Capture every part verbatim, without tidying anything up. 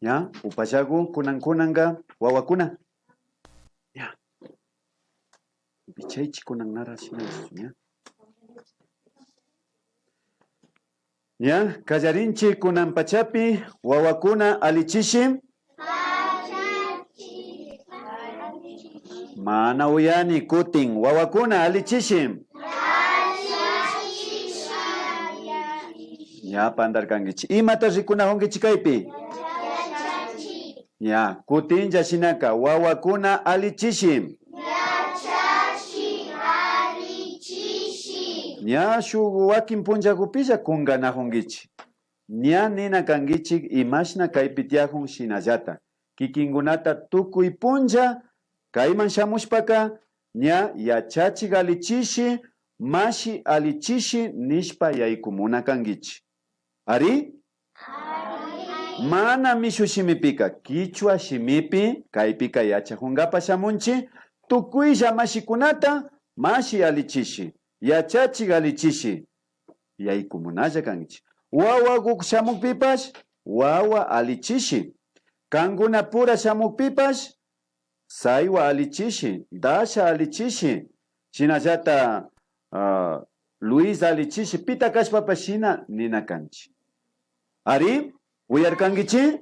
Ña, upallagu kunan kunanga wawakuna. Ña. Vichaychi kunan nara shinanchis, ña. Ña, kallarinchi kunan pachapi wawakuna alli chishi. Mana uyani kutin, wawakuna alli chishi. Ña pandarkankichi. Imata rikunajunkichi kaypi? Ña, kutinlla shinaka, wawakuna alli chishi. Ña shuk wakin punllagupilla kunganajunkichi. Ña nina kankichi imashna kaypi tiyajun shinallata. Kikinkunata tukuy punlla kayman shamushpaka, ña yachachik alli chishi, mashi alli chishi nishpa yaykumuna kankichi. Ari? Mana mishu shimipika, kichwa shimipi, kaypika yachajungapa shamunchi, tukuylla mashikunata, mashi alli chishi, yachachik alli chishi, yaykumunalla kankichi. Wawaguk shamukpipash, wawa alli chishi. Kankunapura shamukpipash, Saywa alli chishi, Dasha alli chishi, shinallata, ah, Luis alli chishi, pita kashpapash shina nina kanchi. Ari, uyarkankichi?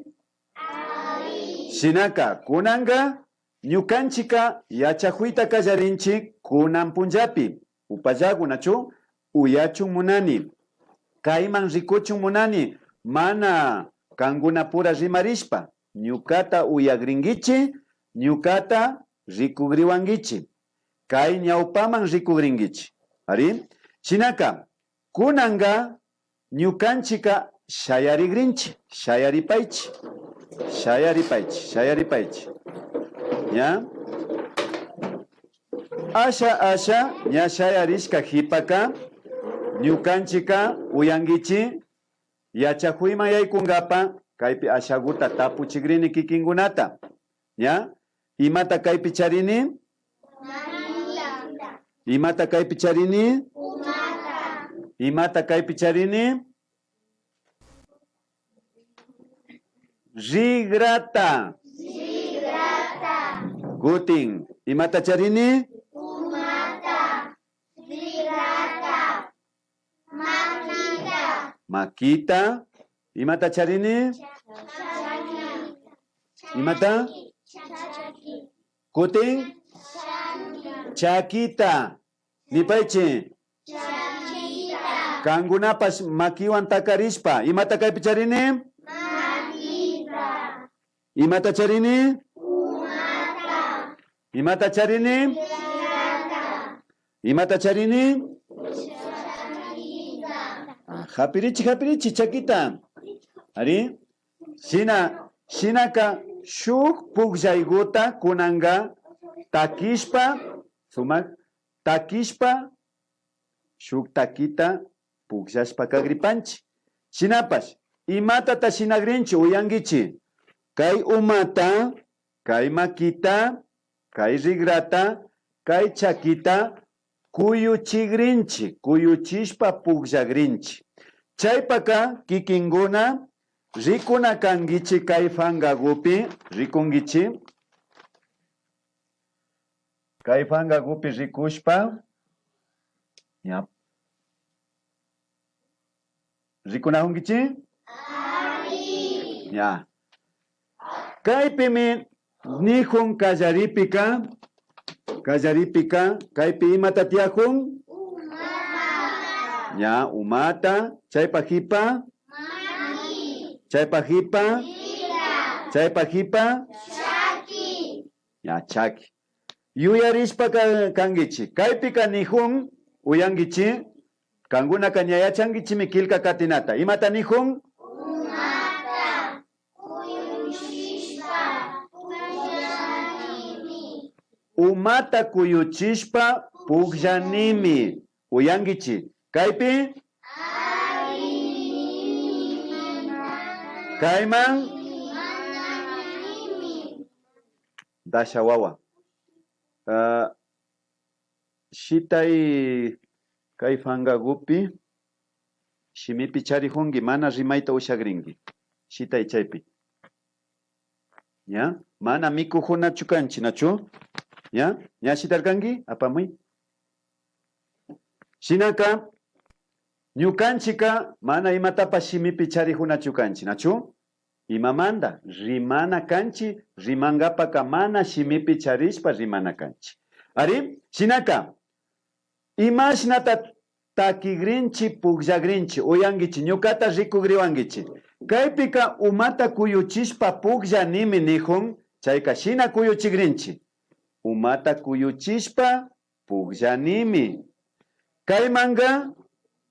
Shinaka, kunanka ñukanchika yachajuyta kallarinchi kunan punllapi. Upallagu, nachu? Uyachun munani. Kayman rikuchun munani, mana kankunapura rimarishpa. Ñukata uyagrinkichi, ñukata rikugriwankichi. Kay ñawpaman rikugrinkichi. Ari? Shinaka, kunanka ñukanchika shayarigrinchi, shayaripaychi, shayaripaychi, shayaripaychi. ¿Ya? Asha, asha, ña shayarishka jipaka, ñukanchika uyankichi, yachajuyman yaykungapa, kaypi ashaguta tapuchigrini kikinkunata. ¿Ya? Imata kaypi charini? Imata kaypi charini? Imata kaypi charini? Rigrata. Kutin, imata charini? Makita. Imata charini? Imata? Kutin? Chakita. Nipaychi. Kankunapash makiwan takarishpa, imata kaypi charini? Imata charini? Imata charini? Imata charini? Ah, japirichi, japirichi, chakita. Ari? Shina, shinaka shuk pukllayguta kunanka takishpa, sumak, takishpa, shuk takita pukllashpa kagripanchi. Shinapash, imatata shinagrinchi uyankichi? Kay umata, kay makita, kay rigrata, kay chakita kuyuchigrinchi, kuyuchishpa pukllagrinchi. Chaypaka kikinkuna rikuna kankichi kay fangagupi, rikunkichi. Kay fangagupi rikushpa, ña. Rikunajunkichi? Ña. Kaypimi nijun kallaripika, kallaripika, kaypi imata tiyajun? Ña, umata, chaypa jipa, chaypa jipa, chaypa jipa, ña, chaki. Yuyarishpa ka-, kankichi. Kaypika nijun, uyankichi, kankunaka ña yachankichimi killka katinata. Imata nijun? Umata kuyuchishpa pukllanimi. Umata kuyuchishpa pukllanimi. Uyankichi. Kaypi? Kayman? Dasha wawa. Ah, shitay kay fangagupi shimipi charijunki, mana rimayta ushagrinki. Shitay chaypi. ña, mana mikujunachu kanchi, nachu? Ña, ña shitarkanki, apamuy. Shinaka, ñukanchika mana imatapash shimipi charijunachu kanchi, nachu? Imamanta rimana kanchi, rimankapaka mana shimipi charishpa rimana kanchi. Ari, shinaka, imashnata takigrinchi, pukllagrinchi, uyankichi, ñukata rikugriwankichi. Kaypika umata kuyuchishpa pukllanimi nijun, chayka shina kuyuchigrinchi. Umata kuyuchishpa pukllanimi. Kaymanka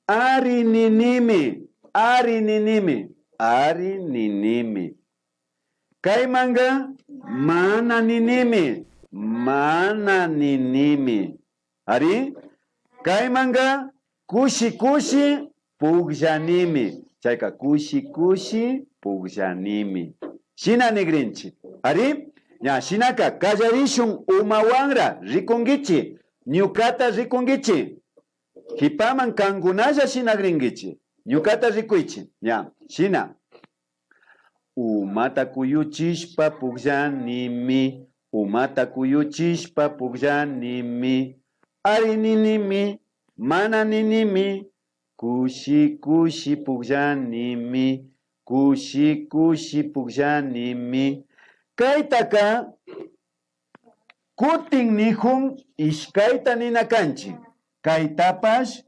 ari ninimi, ari ninimi, ari ninimi. Kaymanka mana ninimi, mana ninimi. Ari, kaymanka kushi kushi pukllanimi. Chayka kushi kushi pukllanimi. Shina nigrinchi. Ari, ña shinaka kallarishun umawanra rikunkichi, ñukata rikunkichi. Kipaman kankunalla shinagrinkichi, ñukata rikuychi. Ña, shina. Umata kuyuchishpa pukllanimi, umata kuyuchishpa pukllanimi, ari ninimi, mana ninimi, kushi kushi pukllanimi, kushi kushi pukllanimi. Kaytaka kutin nijun ishkayta nina kanchi. Kaytapash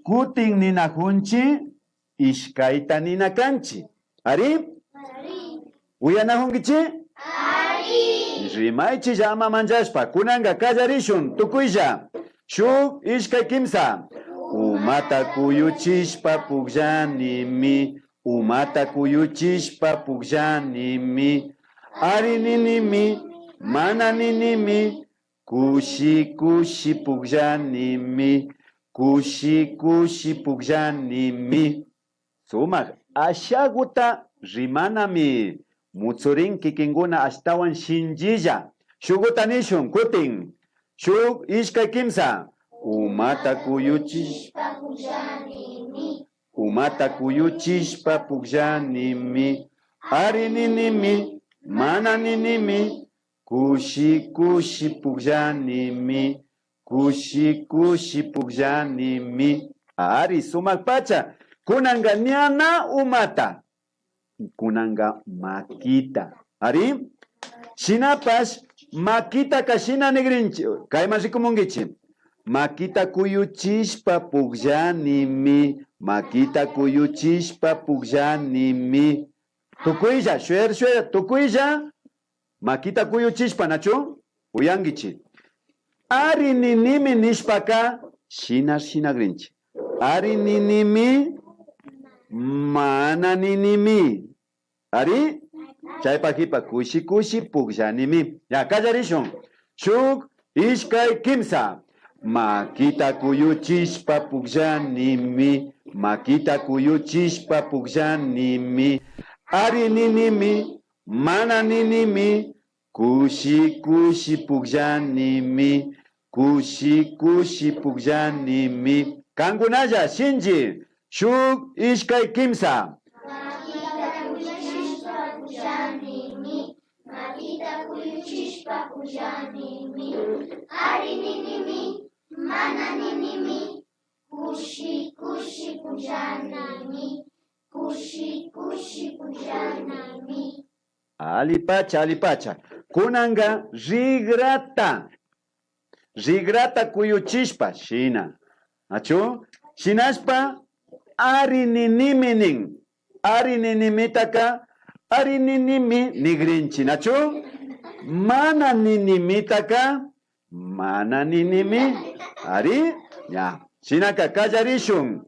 kutin ninajunchi ishkayta nina kanchi. Ari? Uyanajunkichi? Ari. Rimaychilla ama manllashpa, kunanka kallarishun tukuylla. Shuk, ishkay, kimsa. Umata kuyuchishpa pukllanimi, umata kuyuchishpa pukllanimi. Ari ninimi, mana ninimi, kushi kushi pukllanimi, kushi kushi pukllanimi. Sumak ashaguta rimanami mutsurin kikinkuna ashtawan shinllilla. Shuguta nishun kutin. Shuk, ishkay, kimsa. Umata kuyuchish. Umata kuyuchishpa pukllanimi. Ari ninimi, mana ninimi, kushi kushi pukllanimi, kushi kushi pukllanimi. Ari, sumak pacha. Kunanka ñana umata. Kunanka makita. Ari? Shinapash makitaka shina nigrinchi. Kayman rikumunkichi. Makita kuyuchishpa pukllanimi. Makita kuyuchishpa pukllanimi. Tukuylla, shuyar, shuyar, tukuylla. Makita kuyuchishpa, nachu? Uyankichi. Ari ninimi nishpaka, shina, shinagrinchi. Ari ninimi, mana ninimi. Ari? Chaypa kipa kushi kushi pukllanimi. Ya, kallarishun. Shuk, ishkay, kimsa. Makita kuyuchishpa pukllanimi. Makita kuyuchishpa pukllanimi. Ari ninimi, mana ninimi, kushi kushi pukllanimi, kushi kushi pukllanimi. Kankunalla shinchi, shuk, ishkay, kimsa. Makita kuyuchishpa pukllanimi, makita kuyuchishpa pukllanimi. Ari ninimi, mana ninimi, kushi kushi pukllanimi, kushi kushi pukllanimi. Alipacha, alipacha. Kunanka rigrata, rigrata kuyuchishpa, shina. Nachu? Shinashpa, ari ninimi nin. Ari ninimitaka, ari ninimi nigrinchi, nachu? Mana ninimitaka, mana ninimi. Ari, ña. Shinaka kallarishun.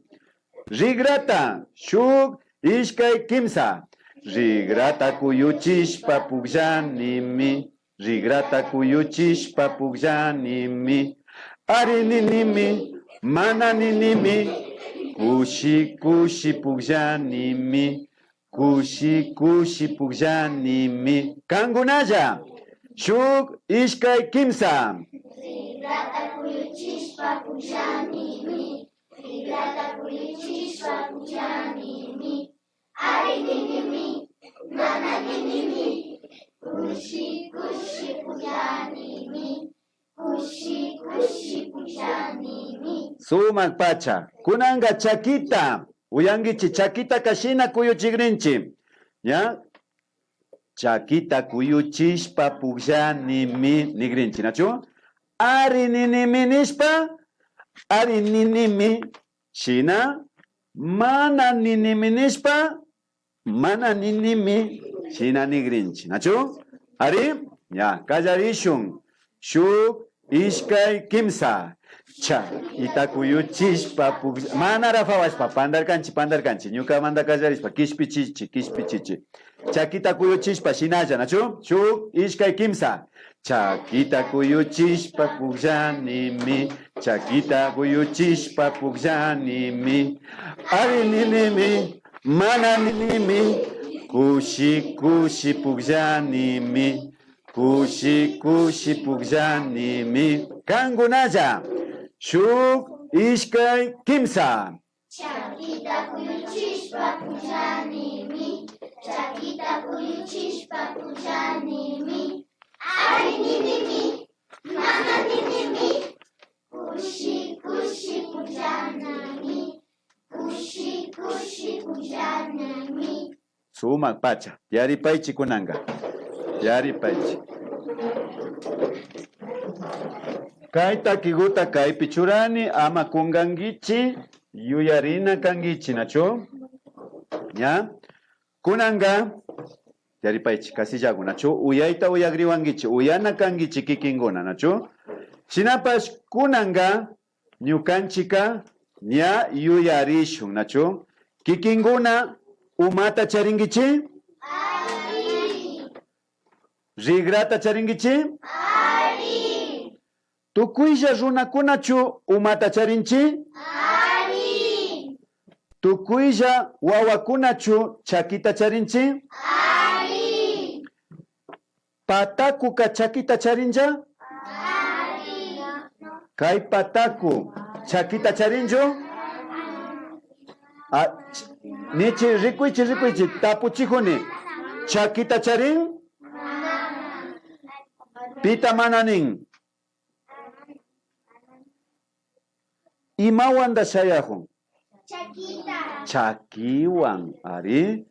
Rigrata, shuk, ishkay, kimsa. Rigrata kuyuchishpa pukllanimi. Rigrata kuyuchishpa pukllanimi. Ari ninimi, mana ninimi. Kushi kushi pukllanimi. Kushi kushi pukllanimi. Kankunalla. Shuk, ishkay, kimsa. Rigrata kuyuchishpa pukllanimi. Rigrata kuyuchishpa pukllanimi. Ari ninimi, mana ninimi. Kushi pukllanimi. Sumak pacha. Kunanka chakita. Uyankichi, chakitaka shina kuyuchigrinchi. ¿Ya? Chakita kuyuchishpa pukllanimi nigrinchi, nachu? Ari ninimi nishpa, ari ninimi shina, mana ninimi nishpa, mana ninimi shina nigrinchi, nachu? Ari, ya, kallarishun. Shuk, ishkay, kimsa. Chakita kuyuchishpa puk-, mana rafawashpa, pandarkanchi, pandarkanchi. Ñukamanta kallarishpa, kishpichichi, kishpichichi. Chakita kuyuchishpa, shinalla, nachu? Shuk, ishkay, kimsa. Chakita kuyuchishpa pukllanimi, chakita kuyuchishpa pukllanimi. Ari ninimi, mana ninimi, kushi kushi pukllanimi, kushi kushi pukllanimi. Kankunalla, shuk, ishkay, kimsa. Chakita kuyuchishpa pukllanimi, chakita kuyuchishpa pukllanimi. Ari ninimi, mana ninimi, kushi kushi pukllanimi, kushi kushi pukllanimi. Sumak pacha. Tiyaripaychi kunanka. Tiyaripaychi. Kay takiguta kaypi churani, ama kunkankichi, yuyarina kankichi, nachu? ¿Ya? Kunanka, tiyaripaychi, kasillagu, nachu? Uyayta uyagriwankichi, uyana kankichi kikinkuna, nachu? Shinapash kunanka, ñukanchika ña yuyarishun, nachu? Kikinkuna umata charinkichi? Ari. Rigrata charinkichi? Ari. Tukuylla runakunachu umata charinchi? Ari. Tukuylla wawakunachu chakita charinchi? Ari. ¿Patakuka chakita charinlla? Kay pataku chakita charinchu? A, ch-, nichi, rikuychi, rikuychi, tapuchijuni. ¿Chakita charin? ¿Pita mana nin? ¿Imawanta shayajun? Chakita. Chakiwan, ari.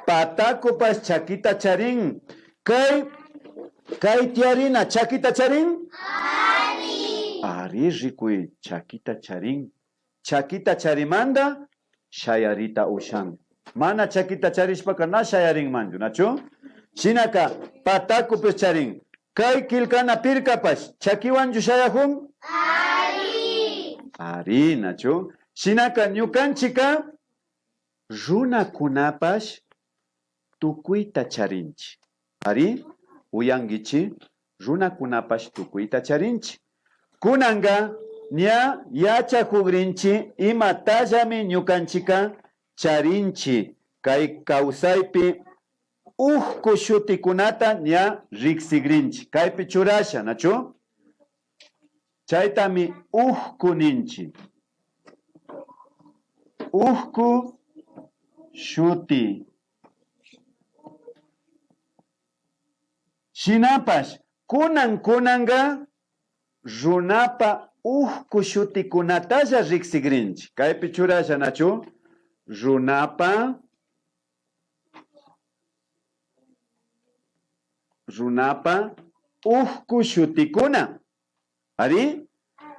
Patakupash chakita charin. Kay, kay tiyarina chakita charin? Ari. Ari, rikuy, chakita charin. Chakita charimanta shayarita ushan. Mana chakita charishpaka na shayarinmanchu, nachu? Shinaka patakupash charin. Kay killkana pirkapash chakiwanchu shayajun? Ari. Ari, nachu? Shinaka ñukanchika runakunapash tukuyta charinchi. Ari, uyankichi, runakunapash tukuyta charinchi. Kunanka ña yachajugrinchi imatallami ñukanchika charinchi kay kawsaypi. Ukku shutikunata ña riksigrinchi. Kaypi churasha, nachu? Chaytami ukku ninchi. Ukku shuti. Shinapash, kunan, kunanka runapa ukku shutikunatalla riksigrinchi. Kaypi churasha, nachu? Runapa, runapa ukku shutikuna. Ari,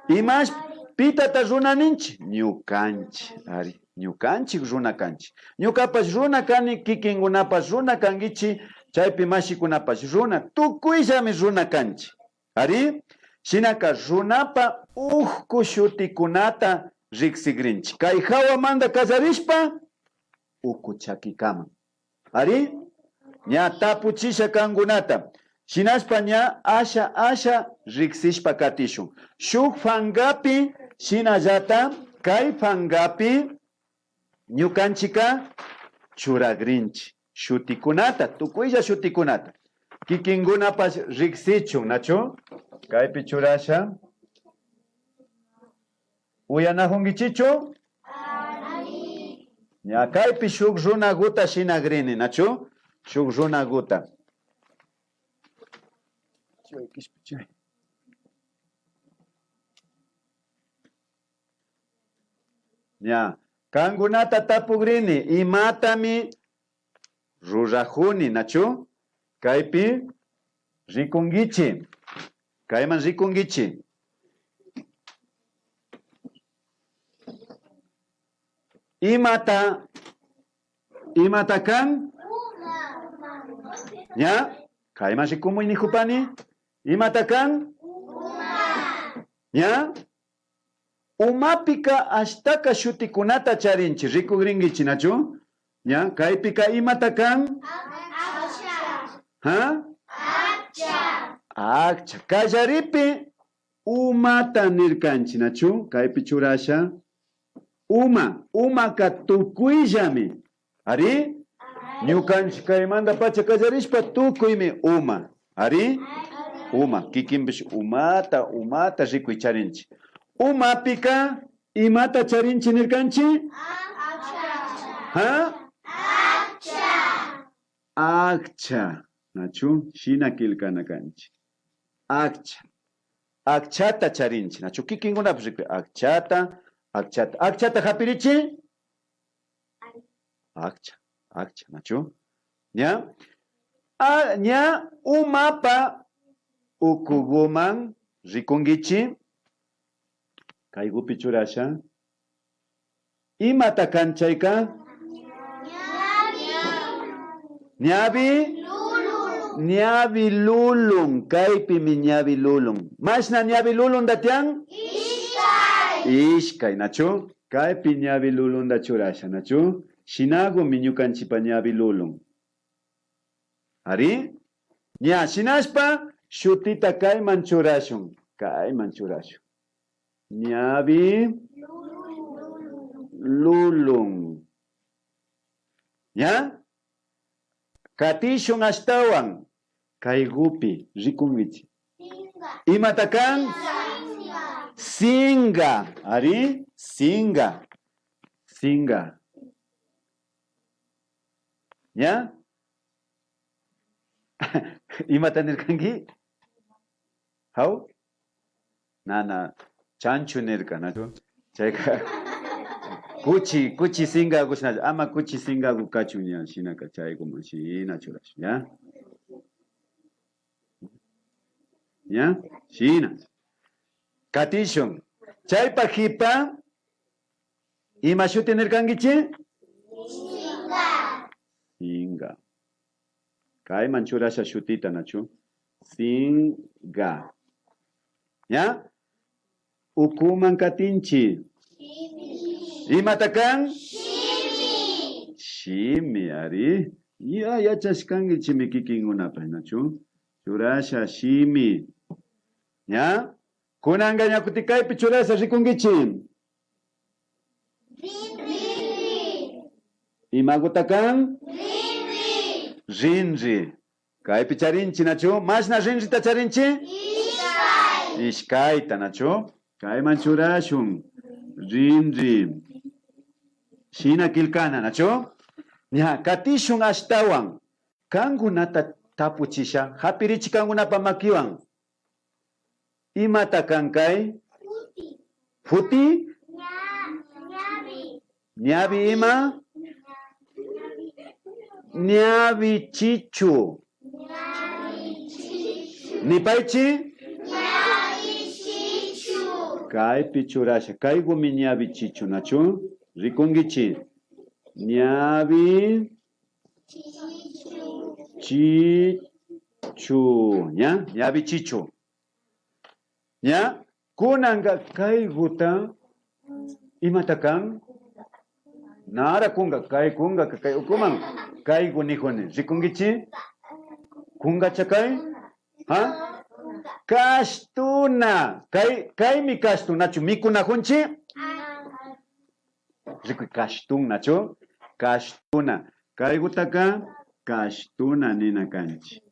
imash, pitata runa ninchi? Ñukanchi, ari, ñukanchi runa kanchi. Ñukapash runa kani, kikinkunapash runa kankichi, chaypi mashikunapash runa, tukuyllami runa kanchi. Ari, shinaka runapa ukku shutikunata riksigrinchi. Kay hawamanta kallarishpa, ukku chakikama. Ari, ña tapuchisha kankunata. Shinashpa ña asha asha riksishpa katishun. Shuk pankapi, shinallata kay pankapi ñukanchika churagrinchi shutikunata, tukuylla shutikunata. Kikinkunapash riksichun, nachu? Kaypi churasha. Uyanajunkichichu? Ña kaypi shuk runaguta shinagrini, nachu? Shuk runaguta. Ña, kankunata tapugrini, imatami rurajuni, nachu? Kaypi rikunkichi. Kayman rikunkichi. Imata, imata kan? Ña, kayman rikumuy nijupani. Imata kan? Ña, umapika ashtaka shutikunata charinchi, rikugrinkichi, nachu? Ña, kaypika imata kan? Ha? Akcha. Kallaripi umata nirkanchi, nachu? Kaypi churasha. Uma, umaka tukuyllami. Ari? Ñukanchi kaymantapacha kallarishpa tukuymi uma. Ari? Uma, kikinpish umata, umata rikuy charinchi. Umapika imata charinchi nirkanchi? Ha? Akcha, nachu? Shina killkana kanchi. Akcha. Akchata charinchi, nachu? Kikinkunapish rikuy. Akchata, akchata, akchata japirichi. Akcha, akcha, nachu? Ña? A, ña umapa ukuguman rikunkichi. Kaygupi churasha. Imata kan chayka? Ñawi. Ñawi lulun. Kaypimi ñawi lulun. Mashna ñawi lulunda tiyan? Ishkay. Ishkay, nachu? Kaypi ñawi lulunda churasha, nachu? Shinagumi ñukanchipa ñawi lulun. Ari? Ña, shinashpa shutita kayman churashun. Kayman churashun. Ñawi lulun. Ña? Katishun ashtawan. Kaygupi rikunkichi. Imata kan? Singa. Ari, singa. Singa. Ña? Imata nirkanki? Haw? Nana, chanchu nirka, nachu? Chayka, kuchi, kuchi singagu shinachu, ama kuchi singagu kachun ña, shinaka chayguman shina churashun, ña? Ña? Shina. Katishun. Chaypa jipa, ima shuti nirkankichi? Singa. Singa. Kayman churasha shutita, nachu? Singa. Ña? Ukuman katinchi. Imata kan? Shimi. Shimi, ari. Ña yachashkankichimi kikinkunapash, nachu? Churasha shimi. Ña? Kunanka ña kutin kaypi churasha rikunkichi. Rinri. Imaguta kan? Rinri. Rinri. Kaypi charinchi, nachu? Mashna rinrita charinchi? Ishkay. Ishkayta, nachu? Kayman churashun. Rinri. Shina killkana, nachu? Ña, katishun ashtawan. Kankunata tapuchisha, japirichi kankunapa makiwan. Imata kan kay? Futi. Futi? Ña-, ñawi. Ñawi ima? Ñawi chichu. Ñawi chichu. Nipaychi? Ñawi chichu. Kaypi churasha. Kaygumi ñawi chichu, nachu? Rikunkichi. Ñawi chichu. Ña? Ñawi chichu. Ña? Kunanka kayguta imata kan? Nara kunga, kay kungaka kay ukuman. Kaygu nijuni. Rikunkichi? Kungacha kay? Ha? Kashtuna. Kay, kaymi kashtunachu mikunajunchi? Rikuy, kashtun, nachu? Kashtuna. Kaygutaka kashtuna nina kanchi.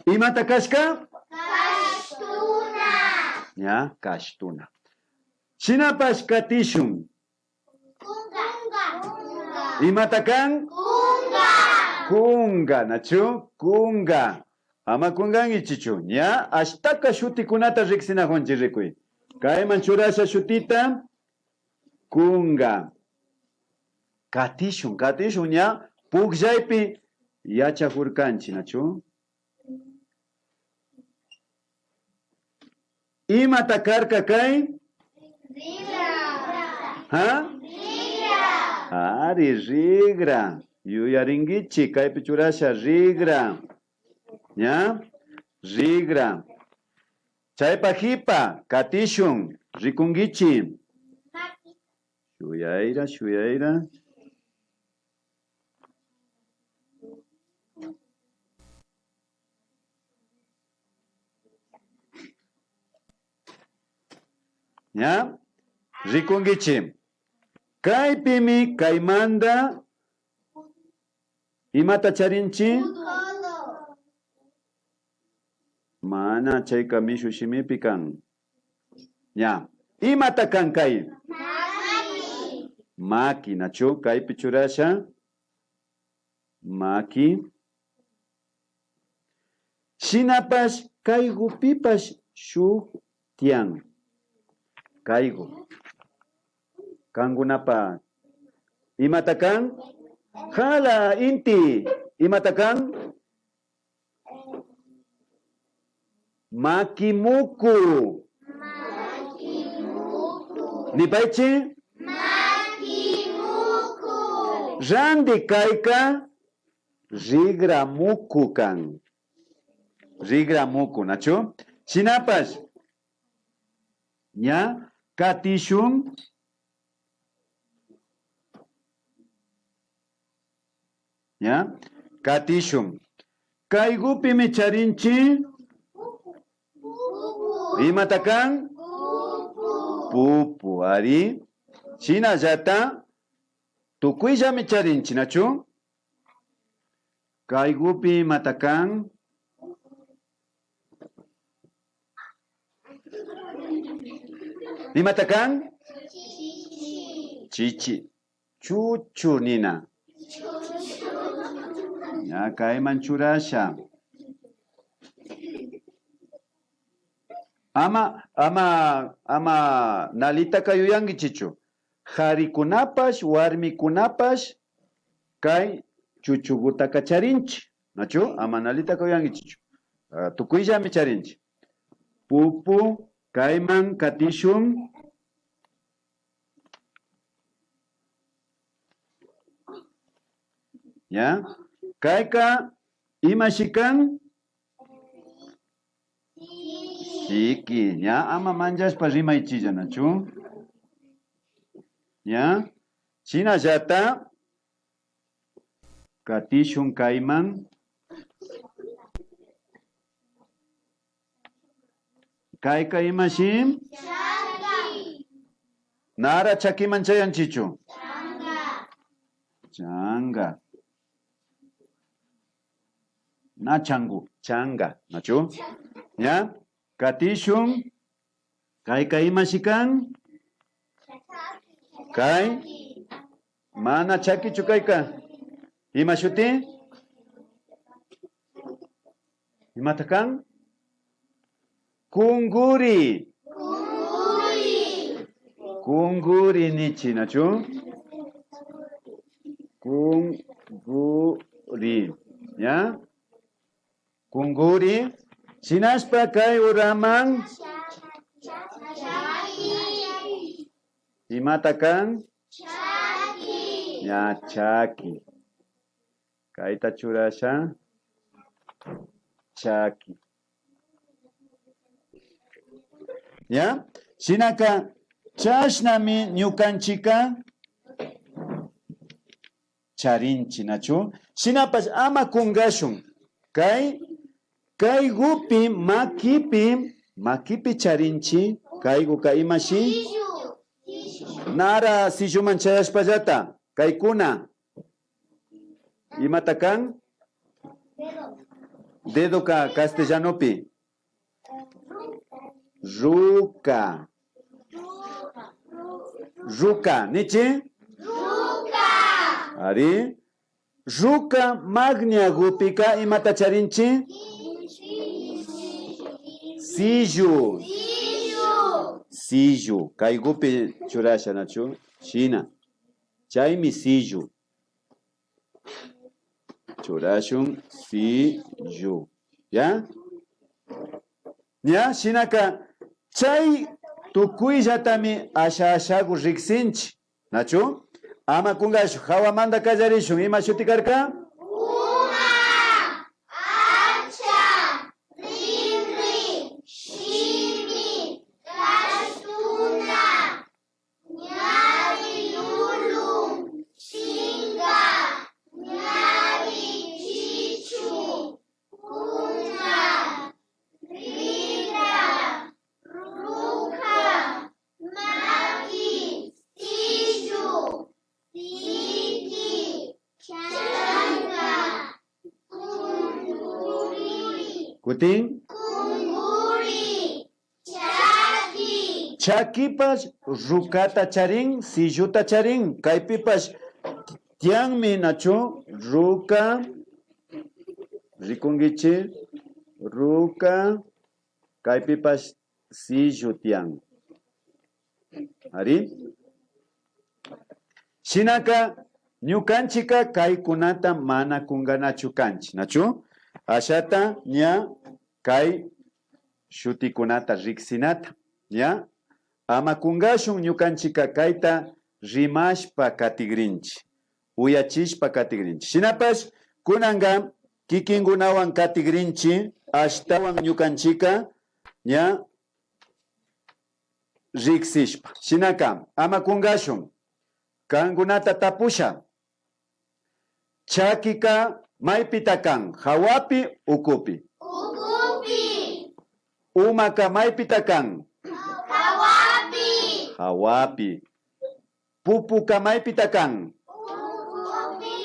Imata kashka? Kashtuna. Ña, kashtuna. Shinapash katishun. Kunga. Imata kan? Kunga. Kunga, nachu? Kunga. Ama kungankichichu. Ña, ashtaka shutikunata riksinajunchi, rikuy. Kayman churasha shutita. Kunga. Katishun, katishun ña pukllaypi yachakurkanchi, nachu? Imata karka kay? Rikra. Ha? Rikra. Ari, rikra. Yuyarinkichi, kaypi churasha rikra. Ña? Rikra. Chaypa hipa, katishun, rikunkichi. Shuyayra, shuyayra. Ña? Rikunkichi. Kaypimi, kaymanta, imata charinchi? Mana, chayka mishu shimipi kan. Ña. Imata kan kay? Maki. Maki, nachu? Kaypi churasha. Maki. Shinapash kaygupipash shuk tiyan. Kaygu. Kankunapa imata kan? Hala, inti. Imata kan? Makimuku. Nipaychi. Randi kayka rikramuku kan. Rikramuku, nachu? Shinapash. Ña, katishun. Ña, katishun. Kaygupimi charinchi. Imata kan? Pupu, ari. Shinallata tukuyllami charinchi, nachu? Kaygupi imata kan? Imata kan? Chichi. Chuchu nina. Ña kayman churasha. Ama, ama, ama nalitaka yuyankichichu. Karikunapash, warmikunapash kay chuchugutaka charinchi. Nachu? Ama nalitaka yuyankichichu. Ah, tukuyllami charinchi. Pupu, kayman katishun. Ya. Kayka, imashi kan? Siki, ña ama manllashpa rimaychilla, nachu? Ña, shinallata katishun kayman. Kayka imashi? Nara chakiman chayanchichu? Changa. Na changu, changa, nachu? Ya, katishun. Kayka imashi kan? Kay mana chakichu kayka. Ima shuti? Imata kan? Kunguri. Kunguri nichi, nachu? Kunguri. Ya. Kunguri. Shinashpa kay uraman. Imata kan? Ña, chaki. Kayta churasha. Chaki. Ya. Shinaka, chashnami ñukanchika charinchi, nachu? Shinapash ama kungashun. Kay, kaygupi, makipi, makipi charinchi. Kayguka imashi? Nara silluman chayashpallata. Kaykuna. Imata kan? Dedoka castellanopi. Ruka. Ruka, nichi? Ruka. Ari. Ruka magñagupika imata charinchi? Sillu. sillu. Kaykupi churasha, nachu? Shina. Chaymi sillu. Churashun sillu. ¿Ya? Ña, shinaka chay tukuyllatami asha ashaku riksinchi. Nachu? Ama kunkashu, hawamanta kallarishun. Ima shuti karka? Uma, acha, rinri, shimi, kashtuna, ñawi lulun, chinka, ñawi chichu, kuna, rikra, ruka, maki, sillu, siki, chanka, kunkuri. Kutin. Kunkuri. Chaki. Chakipash rukata charin, silluta charin. Kaypipash tiyanmi, nachu? Ruka, rikunkichi, ruka, kaypipash sillu tiyan. Ari. Shinaka ñukanchika kaykunata mana kunkanachu kanchi, nachu? Ashata ña kay shutikunata riksinata, ña. Ama kunkashun, ñukanchika kayta rimashpa katigrinchi, uyachishpa katigrinchi. Shinapash kunanka kikinkunawan katigrinchi, ashtawan ñukanchika ña riksishpa. Shinaka ama kunkashun, kankunata tapusha. Chakika maypita kan? Hawapi, ukupi? Ukupi. Umaka maypita kan? Hawapi. Hawapi. Pupuka maypita kan? Ukupi.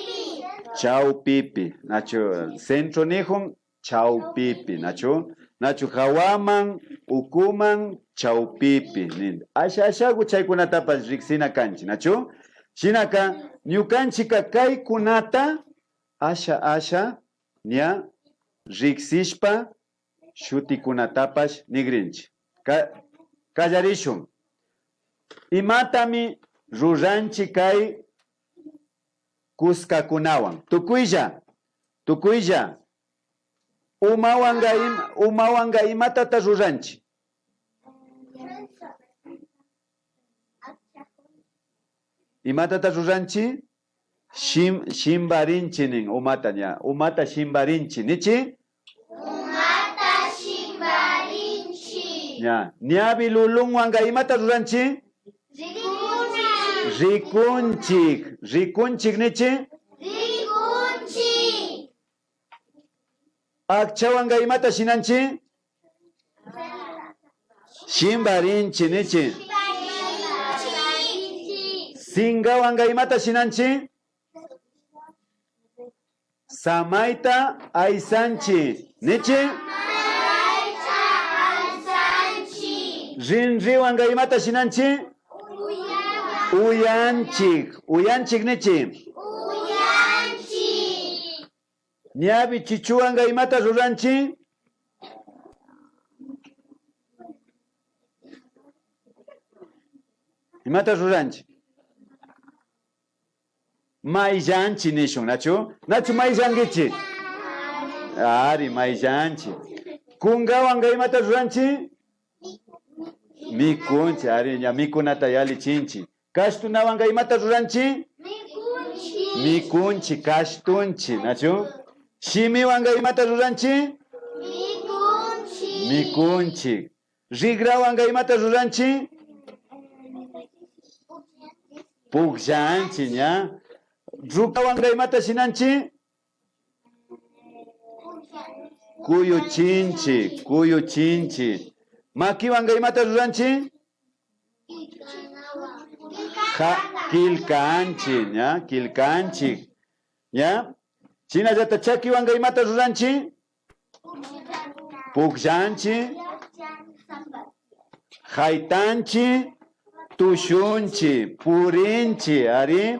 Chawpipi. Nachu centro nijun? Chawpipi, nachu? Nachu hawaman, ukuman, chawpipi, nin. Asha ashaku chaykunatapash riksina kanchi, nachu? Shinaka ñukanchika kaykunata asha asha ña riksishpa shutikunatapash nigrinchi. Ka-, kallarishun. Imatami ruranchi kay kuskakunawan? Tukuylla, tukuylla. Umawanka im-, umawanka imatata ruranchi? Imatata ruranchi? Shim-, shimbarinchi nin umata ña. Umata shimbarinchi. Nichi? Umata shimbarinchi. Ña. Ñawi lulunwanka imata ruranchi? Rikunchi. Rikunchi. Rikunchi nichi? Rikunchi. Akchawanka imata shinanchi? Shimbarinchi nichi. Sinkawanka imata shinanchi? Samayta aysanchi nichi. Rinriwanka imata shinanchi? Uyanchik, uyanchik nichi. Ñawi chichuwanka imata ruranchi? Imata ruranchi? Mayllanchi nishun, nachu? Nachu mayllankichi? Ari, mayllanchi. Kunkawanka imata ruranchi? Mikunchi, ari, ña mikunata yallichinchi. Kashtunawanka imata ruranchi? Mikunchi. Mikunchi, kashtunchi, nachu? Shimiwanka imata ruranchi? Mikunchi. Mikunchi. Rikrawanka imata ruranchi? Pukllanchi, ña. Rukawanka imata shinanchi? Kuyuchinchi, kuyuchinchi. Makiwanka imata ruranchi? Ja, killkanchi, ña, killkanchi, ña. Shinallata chakiwanka imata ruranchi? Pukllanchi, haytanchi, tushunchi, purinchi, ari,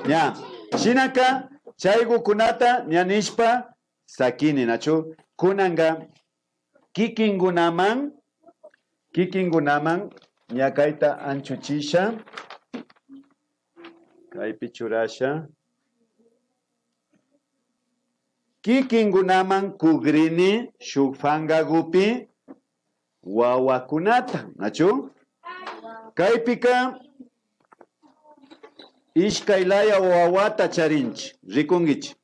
ña. Shinaka chaykukunata ña nishpa sakini, nachu? Kunanka kikinkunaman, kikinkunaman Ña kayta anchuchisha. Kaypi churasha. Kikinkunaman kugrini shuk fangagupi wawakunata, nachu? Kaypika ishkay laya wawata charinchi, rikunkichi.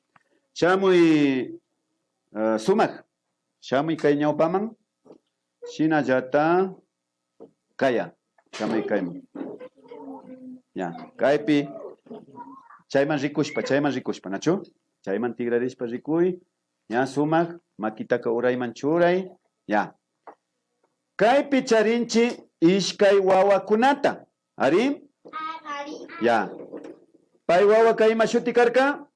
Shamuy, eh, sumak. Shamuy kay ñawpaman. Shinallata kaya. Shamuy kayman. Ya, kaypi chayman rikushpa, chayman rikushpa, nachu? Chayman tikrarishpa rikuy. Ña sumak makitaka urayman churay. Ya. Kaypi charinchi ishkay wawakunata. Ari? Ya. Pay wawaka ima shuti karka?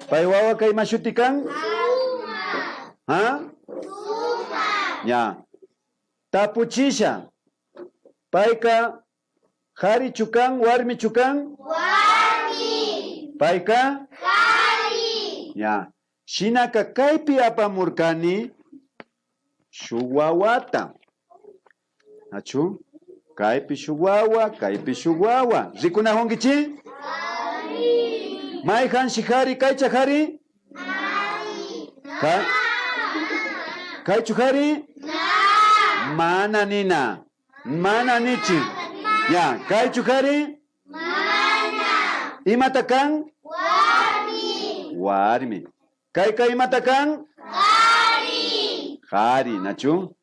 Pay wawaka ima shuti kan? Ha? Ya. Tapuchisha. Payka karichu kan, warmichu kan? Warmi. Payka? Kari. Ya. Shinaka kaypi apamurkani shuk wawata. Nachu? Kaypi shuk wawa, kaypi shuk wawa. Rikunakunkichi? Mayhanshi kari, kaycha kari? Ka-, kaychu kari? Mana nina. Mana nichi. Ya, kaychu kari? Imata kan? Warmi. Kayka imata kan? Kari. Kari, nachu?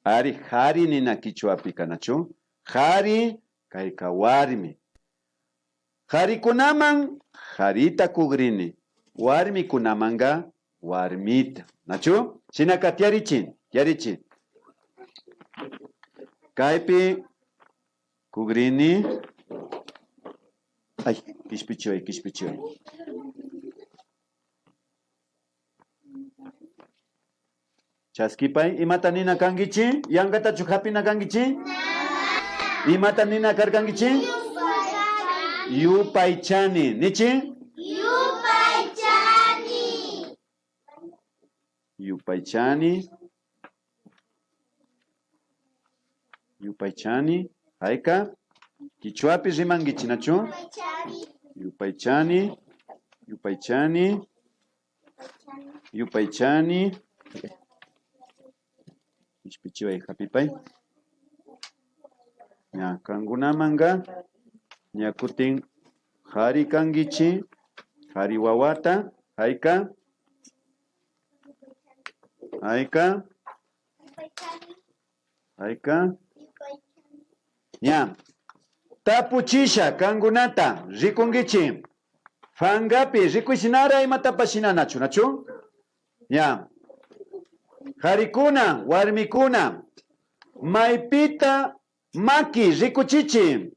Ari, kari nina kichwapika, nachu? Kari, kayka warmi. Karikunaman karita kugrini, warmikunamanka warmita, nachu? Shinaka tiyarichi, tiyarichi. Kaypi kugrini. Ay, kishpichiway, kishpichiway. Chaskipay, imata nina kankichi? Yankatachu hapina kankichi? Imata nina karkankichi? Yupaychani. Nichi? Yupaychani. Yupaychani. Yupaychani. Hayka? Kichwapi rimankichi, nachu? Yupaychani. Yupaychani. Yupaychani. Kishpichiway, hapipay. Ña, kankunamanka, ña kutin kari kankichi, kari wawata, hayka, hayka, hayka. Ña, tapuchisha kankunata, rikunkichi, fangapi rikuy shinara imatapash shinanachu, nachu? Ña, karikuna, warmikuna, maypita maki rikuchichi.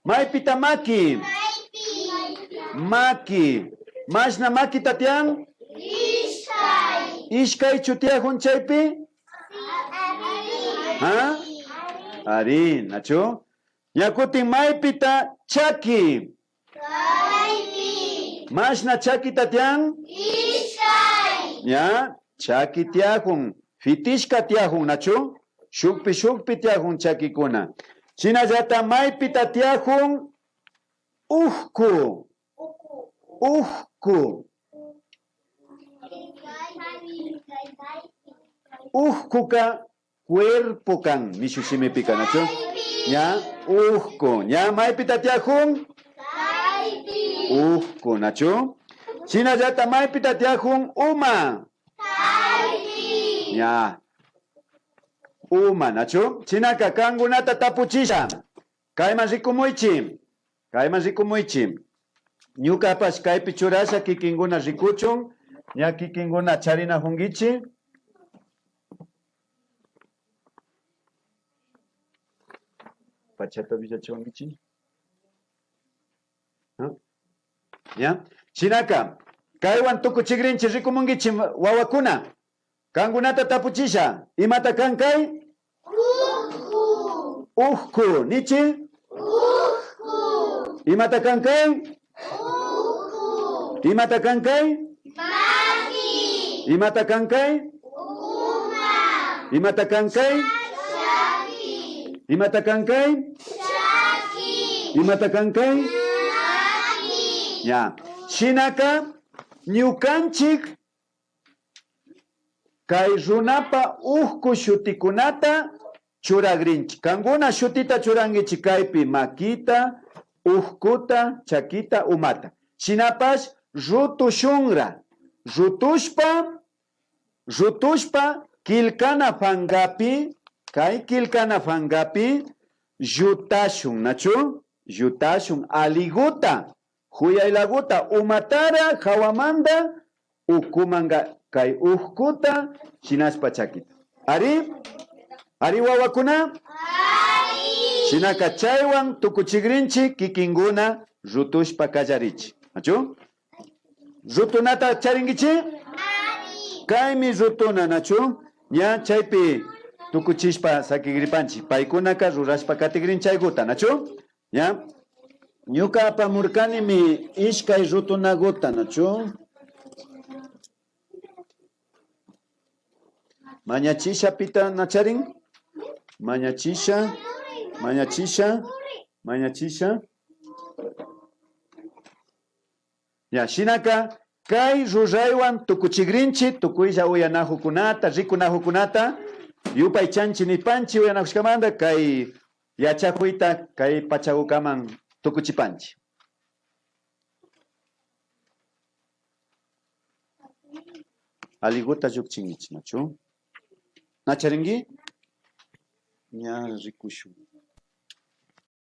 Maypita maki? Maki. Mashna makita tiyan? Ishkay. Ishkaychu tiyakun chaypi? Ha? Ari, nachu? Ña kutin maypita chaki? Kaypi. Mashna chakita tiyan? Ishkay. Ña, chaki tiyakun, fitishka tiyakun, nachu? Shukpi shukpi tiyakun chakikuna. Shinallata maypita tiyakun? Ukku. Ukku. Ukkuka cuerpo kan, mishu shimipika, nachu? Ña, ukku. Ña, maypita tiyakun? Ukku, nachu? Shinallata maypita tiyakun? Uma. Ña. Uma, nachu? Shinaka kankunata tapuchisha. Kayman rikumuychi. Kayman rikumuychi. Ñukapash kaypi churasha, kikinkuna rikuchun. Ña kikinkuna charinakunkichi. Pachata willachiwankichi. ¿Ah? ¿Ya? Shinaka, kaywan tukuchikrinchi, rikumunkichi, wawakuna. Kankunata tapuchisha, imata kan kay? Ukku. Ukku, nichi? Ukku. Imata kan kay? Ukku. Imata kan kay? Maki. Imata kan kay? Uma. Imata kan kay? Chaki. Imata kan kay? Chaki. Imata kan kay? Maki. Ya. Shinaka ñukanchik kay runapa ukku shutikunata churagrinchik. Kankuna shutita churankichik kaypi, makita, ukkuta, chakita, umata. Shinapash rutushunra. Rutushpa, rutushpa killkana pankapi, kay killkana pankapi llutashun, nachu? Llutashun aliguta, juyaylaguta, umatara jawamanta ukumanka kay ukkuta shinashpa chakita. Ari? Ari wawakuna? Shinaka chaywan tukuchigrinchik kikinkuna rutushpa kallarichik. Nachu? Rutunata charinkichik? Kaymi rutuna, nachu? Ña chaypi tukuchishpa sakigripanchik. Paykunaka rurashpa katigrin chayguta, nachu? Ya. Ñuka apamurkanimi ishkay rutunaguta, nachu? Mañachisha pita na charin? Mañachisha, mañachisha, mañachisha. Ya, shinaka kay ruraywan tukuchigrinchik tukuylla uyanajukunata, rikunajukunata, yupaychanchik nipanchik uyanajushkamanta kay yachakuyta kay pachagukaman tukuchipanchik. Aliguta llukchinkichik, nachu? Na charinki? Ña rikushun.